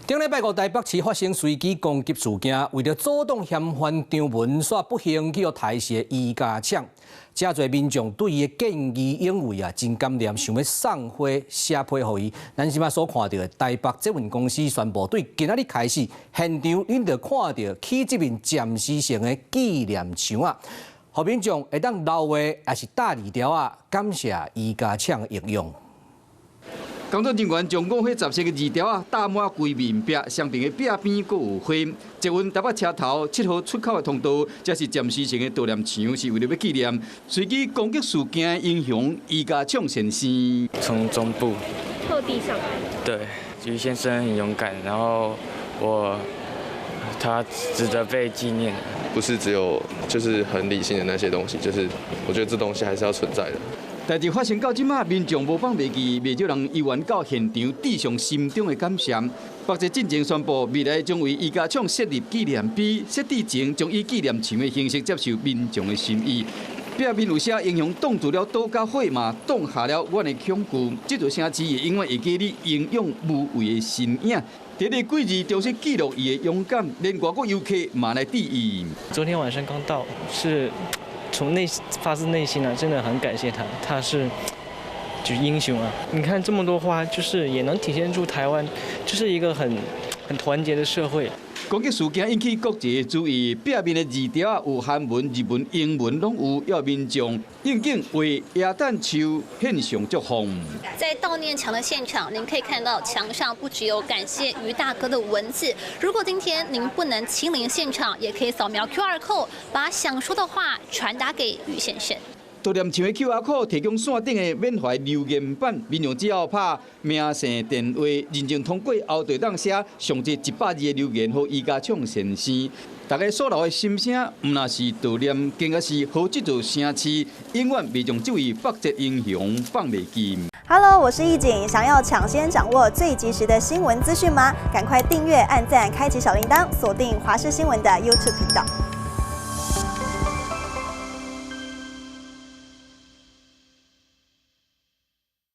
頂禮拜五台北市發生隨機攻擊事件，為著阻擋嫌犯張文，煞不幸去予刣死的余家昶，誠濟民眾對伊的見義勇為啊，真感念，想欲送花寫批予伊。咱這擺所看到的台北捷運公司宣布，對今仔日開始，現場恁就看著起這面暫時性的紀念牆啊，予民眾會當留話，抑是貼字條仔，感謝余家昶的英勇。工作人員將五花十色的字條仔，貼滿規面壁，雙邊的壁邊閣有花。捷運台北車頭7號出口的通道，這是暫時性的悼念牆，是為著欲紀念隨機攻擊事件的英雄余家昶先生。從中部特地上來。對，余先生很勇敢，然後我他值得被紀念。不是只有就是很理性的那些東西，就是我覺得這東西還是要存在的。代誌發生到這馬，民眾無放袂記，袂少人猶原到現場致上心中的感謝。北捷進前宣布，未來將為余家昶設立紀念碑，設置前將以紀念牆的形式接受民眾的心意。壁面有寫英雄擋住了刀佮火嘛，擋下了阮的恐懼。這座城市會永遠會記你英勇無畏的身影。佇咧幾字忠實記錄伊的勇敢，連外國遊客嘛來致意。昨天晚上剛到，是從內發自內心啊，真的很感謝他，他是就英雄啊！你看這麼多花，就是也能體現出台灣就是一個很團結的社會。攻擊事件引起國際的注意，壁面的字條仔有韓文、日文、英文攏有，要民眾應景為耶誕樹獻上祝福。在悼念牆的現場，您可以看到牆上不只有感謝余大哥的文字。如果今天您不能親臨現場，也可以掃描 QR code，把想說的話傳達給余先生。悼念牆的 QR code 提供線頂的緬懷留言板，民眾只要拍名姓、電話，認證通過後，就當寫上濟100字的留言予余家昶先生。大家所留的心聲，毋但是悼念，更加是予這座城市永遠袂將這位北捷英雄放袂記。 Hello，我是易景，想要搶先掌握最及時的新聞資訊嗎？趕快訂閱、按讚、開啟小鈴鐺，鎖定華視新聞的 YouTube 頻道。